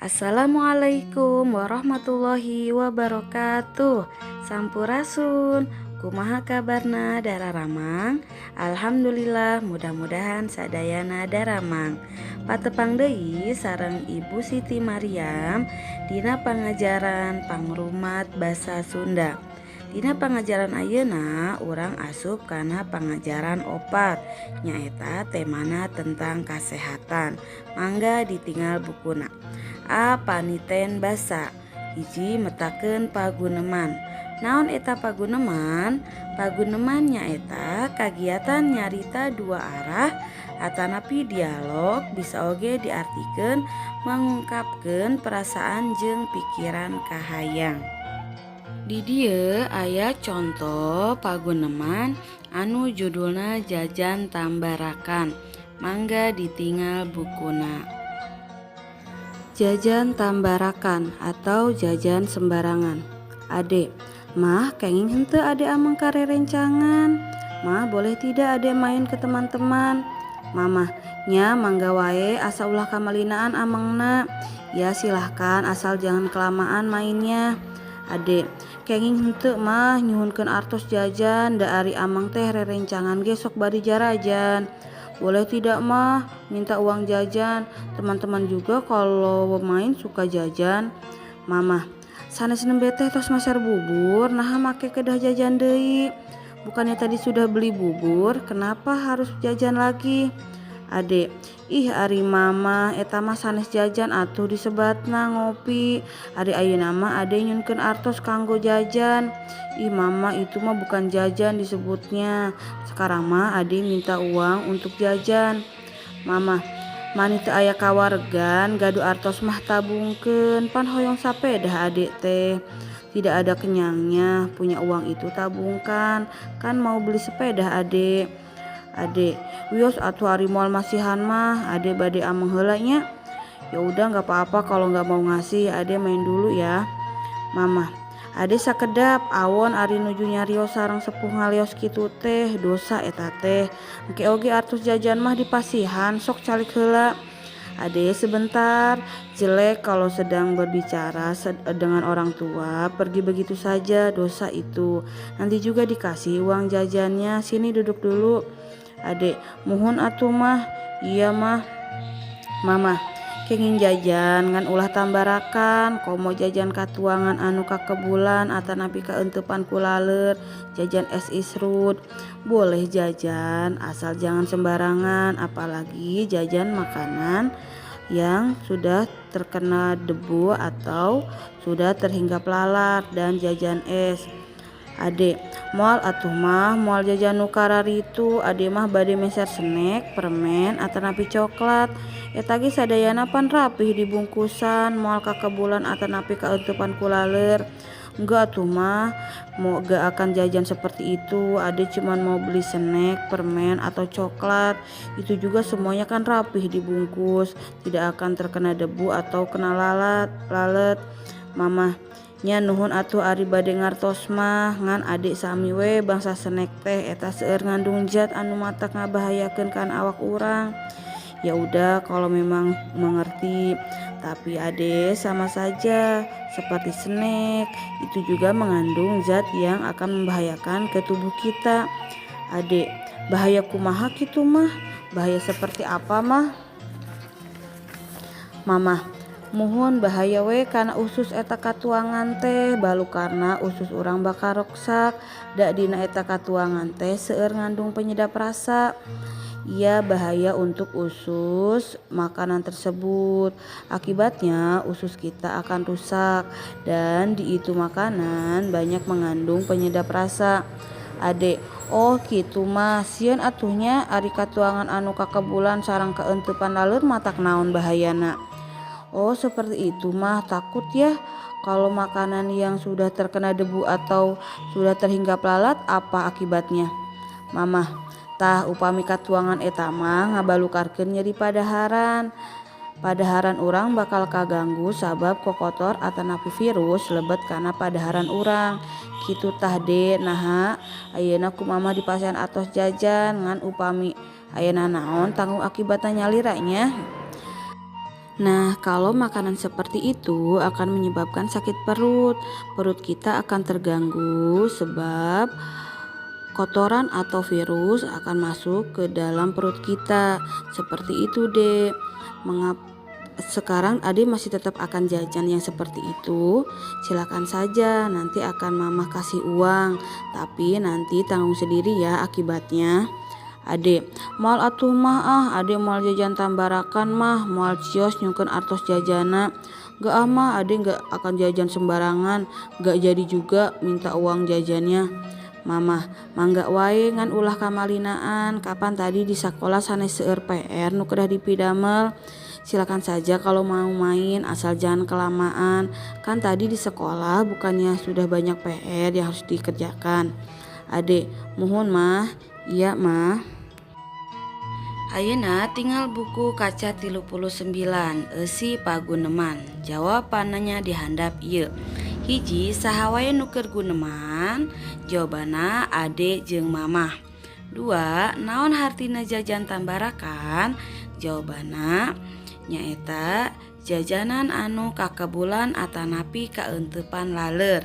Assalamualaikum warahmatullahi wabarakatuh. Sampurasun. Kumaha kabarna dararamang? Alhamdulillah, mudah-mudahan sadayana daramang. Patepang deui sareng Ibu Siti Maryam dina pangajaran pangrumat basa Sunda. Dina pangajaran ayeuna urang asup kana pangajaran 4, nyaeta temana tentang kasehatan. Mangga ditingal bukuna. A, paniten basa. 1, metakeun paguneman. Naon eta paguneman? Paguneman nyaeta kagiatan nyarita dua arah atanapi dialog, bisa oge diartikeun mengungkapkeun perasaan jeung pikiran kahayang. Di dieu aya conto paguneman anu judulna Jajan Tambarakan. Mangga ditingal bukuna. Jajan Tambarakan atau jajan sembarangan. Ade, Mah, kenging henteu ade ameng ka rerencangan? Mah, boleh tidak ade main ke teman-teman? Mamah, nya mangga wae, asa ulah kamalinaan amengna. Ya, silahkan, asal jangan kelamaan mainnya. Ade, kenging henteu, Mah, nyuhunkeun artos jajan, da ari ameng teh rerencangan ge sok bari jarajan. Boleh tidak, Mah, minta uang jajan? Teman-teman juga kalau main suka jajan. Mamah, sanes nembe teh tos meser bubur, naha make kedah jajan deui? Bukannya tadi sudah beli bubur, kenapa harus jajan lagi? Ade, ih, ari Mama, eta mah sanes jajan atuh, disebatna ngopi. Ari ayeuna mah ade nyuhunkeun artos kanggo jajan. Ih, Mama, itu mah bukan jajan disebutnya. Sekarang mah ade minta uang untuk jajan. Mama, mani teu aya kawaregan, gaduh artos mah tabungkeun, pan hoyong sapedah adek teh. Tidak ada kenyangnya, punya uang itu tabungkan, kan mau beli sepeda adek. Adek, wios atuh, ari moal masihan mah ade bade ameng heula nya. Ya udah, nggak apa-apa kalau nggak mau ngasih, ade main dulu ya. Mama, ade sakedap, awon ari nuju nyarios sareng sepuh ngalios kitu teh, dosa eta teh. Engke oge artos jajan mah dipasihan, sok calik heula. Ade sebentar, jelek kalau sedang berbicara dengan orang tua, pergi begitu saja, dosa itu. Nanti juga dikasih uang jajannya, sini duduk dulu. Adek, muhun atuh, Mah, iya, Mah. Mama, kenging jajan ngan ulah tambarakan, komo jajan katuangan anu kakebulan atanapi kaeuntepan ku laleur, jajan es isrut. Boleh jajan asal jangan sembarangan, apalagi jajan makanan yang sudah terkena debu atau sudah terhinggap lalat dan jajan es. Ade, moal atuh, Mah, moal jajan nu kararitu, ade mah bade meser snack, permen atanapi coklat. Eta ge sadayana pan rapih dibungkusan, moal kakebulan atanapi kaeuntepan ku laleur. Enggak atuh, Mah, mau gak akan jajan seperti itu. Ade cuman mau beli snack, permen atau coklat. Itu juga semuanya kan rapih dibungkus, tidak akan terkena debu atau kena lalat, lalet. Mama, nya nuhun atuh ari bade ngartos mah, ngan adik sami we bangsa snack teh eta seueur ngandung zat anu matak ngabahayakeun kana awak urang. Ya udah kalau memang mengerti, tapi ade sama saja seperti snack itu juga mengandung zat yang akan membahayakan ke tubuh kita. Adek, bahaya kumaha kitu, Mah? Bahaya seperti apa, Mah? Mamah, muhun, bahaya we kana usus eta katuangan teh, balukarna usus urang bakal ruksak, da dina eta katuangan teh seueur ngandung penyedap rasa. Iya, bahaya untuk usus makanan tersebut. Akibatnya usus kita akan rusak dan di itu makanan banyak mengandung penyedap rasa. Adek, oh kitu, Mah, sieun atuh nya. Ari katuangan anu kakebulan sareng kaeuntepan laleur matak naon bahayana? Oh, seperti itu, Mah, takut ya. Kalau makanan yang sudah terkena debu atau sudah terhinggap lalat, apa akibatnya? Mamah, tah, upami katuangan eta mah ngabalukarkeun nyeri padaharan. Padaharan urang bakal kaganggu sabab kokotor atanapi virus lebet kana padaharan urang. Kitu tah, De, naha ayeuna ku Mama dipasihan artos jajan, ngan upami aya naon tanggung akibatna nyalira nya. Nah, kalau makanan seperti itu akan menyebabkan sakit perut. Perut kita akan terganggu sebab kotoran atau virus akan masuk ke dalam perut kita. Seperti itu, Dek. Sekarang Ade masih tetap akan jajan yang seperti itu? Silakan saja, nanti akan mama kasih uang, tapi nanti tanggung sendiri ya akibatnya. Ade, moal atuh mah ah, ade moal jajan tambarakan mah, moal cios nyungkeun artos jajana. Gak ah mah, ade gak akan jajan sembarangan, gak jadi juga minta uang jajannya. Mamah, mangga wae ngan ulah kamalinaan, kapan tadi di sakola sanes seueur PR nu kedah dipidamel. Silakan saja kalau mau main, asal jangan kelamaan. Kan tadi di sekolah bukannya sudah banyak PR yang harus dikerjakan. Ade, muhun mah. Iya mah. Ayeuna tinggal buku kaca 39 eusi paguneman. Jawabannya dihandap ieu. Hiji, saha wae nu keur guneman? Jawabanna ade jeung mamah. 2, naon hartina jajan tambarakan? Jawabanna nyaeta jajanan anu kakebulan atanapi kaeuntepan laleur.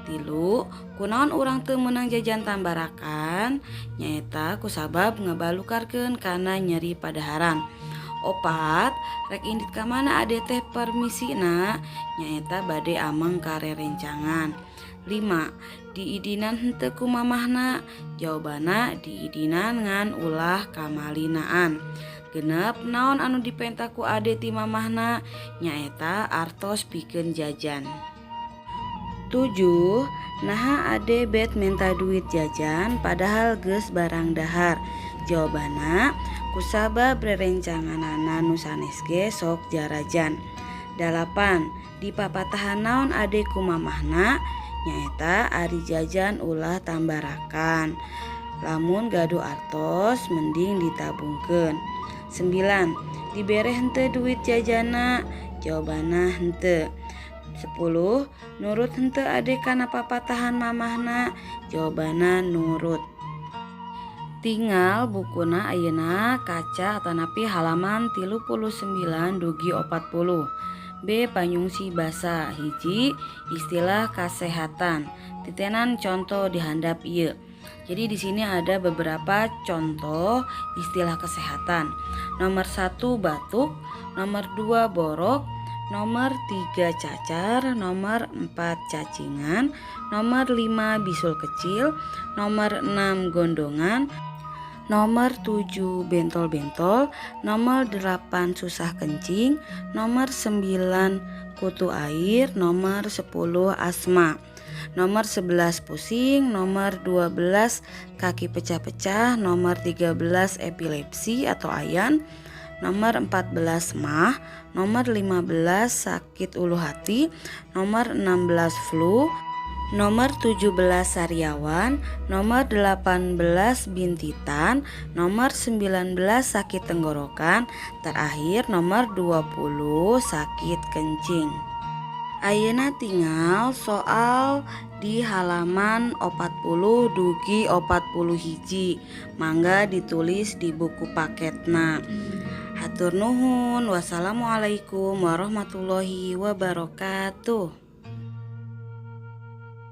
3, kunaon urang teu meunang jajan tambarakan? Nyaeta kusabab ngabalukarkeun kana nyeri padaharan. 4, rek indit ka mana ade teh permisina? Nyaeta bade ameng ka rerencangan. 5, diidinan henteu ku mamahna? Jawabanna diidinan ngan ulah kamalinaan. 6, naon anu dipenta ku ade ti mamahna? Nyaeta artos pikeun jajan. 7, naha ade bet menta duit jajan padahal geus barang dahar? Jawabanna kusabab rerencanganana nu sanes ge sok jarajan. 8, dipapatahan naon ade ku mamahna? Nyaeta ari jajan ulah tambarakan. Lamun gaduh artos mending ditabungkeun. 9, dibere henteu duit jajana? Jawabanna henteu. 10, nurut henteu ade kana papatahan mamahna? Jawabanna nurut. Tinggal bukuna ayeuna kaca atanapi halaman 39 dugi 40. B. Panyungsi basa. 1, istilah kasehatan. Titenan contoh dihandap ieu. Jadi di sini ada beberapa contoh istilah kesehatan. Nomor 1 batuk, nomor 2 borok, nomor 3 cacar, nomor 4 cacingan, nomor 5 bisul kecil, nomor 6 gondongan, nomor 7 bentol-bentol, nomor 8 susah kencing, nomor 9 kutu air, nomor 10 asma, nomor 11 pusing, nomor 12 kaki pecah-pecah, nomor 13 epilepsi atau ayan, nomor 14 mah, nomor 15 sakit ulu hati, nomor 16 flu, nomor 17 sariawan, nomor 18 bintitan, nomor 19 sakit tenggorokan, terakhir nomor 20 sakit kencing. Ayeuna tinggal soal di halaman 40 dugi 41. Mangga ditulis di buku paketna. Hatur nuhun. Wassalamualaikum warahmatullahi wabarakatuh.